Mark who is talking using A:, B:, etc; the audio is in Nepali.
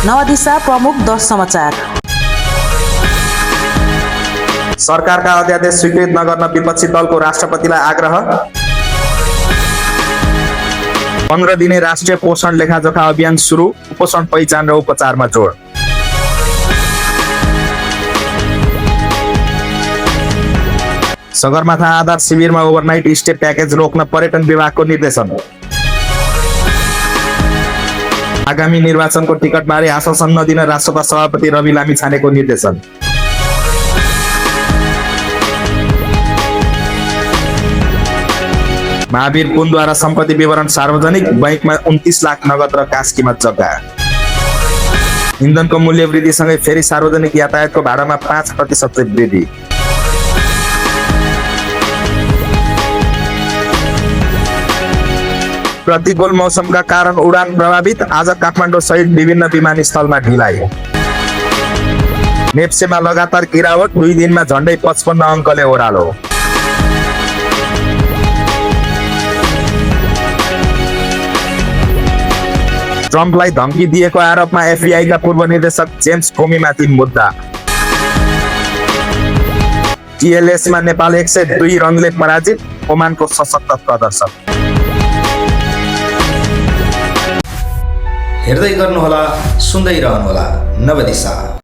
A: नवदिशा प्रमुख 10 समाचार।
B: सरकारका अध्यादेश स्वीकृत नगर्न विपक्षी दलको राष्ट्रपतिलाई आग्रह। 15 दिने राष्ट्रिय पोषण लेखाजोखा अभियान सुरु, कुपोषण पहिचान र उपचारमा जोड। सगरमाथा आधार शिविरमा ओभरनाइट स्टे प्याकेज रोक्न पर्यटन विभागको निर्देशन। आगामी निर्वाचनको टिकटबारे आश्वासन नदिन राष्ट्रसभा सभापति रवि लामिछानेको निर्देशन। महावीर पुनद्वारा सम्पत्ति विवरण सार्वजनिक, बैंकमा 29 लाख नगद र कास कीमत जग्गा। इन्धनको मूल्य वृद्धिसँगै फेरि सार्वजनिक यातायातको भाडामा 5% वृद्धि। प्रतिकूल मौसमका कारण उडान प्रभावित, आज काठमाडौँ सहित विभिन्न विमानस्थलमा ढिलाइ। नेप्सेमा लगातार गिरावट, 2 दिनमा झण्डै 55 अङ्कले ओह्रालो। ट्रम्पलाई धम्की दिएको आरोपमा एफबीआईका पूर्व निर्देशक जेम्स कोमीमाथि मुद्दा। टीएलएसमा नेपाल 102 रनले पराजित, ओमानको सशक्त प्रदर्शन।
C: हेर्दै गर्नुहोला, सुन्दै रहनुहोला नवदिशा।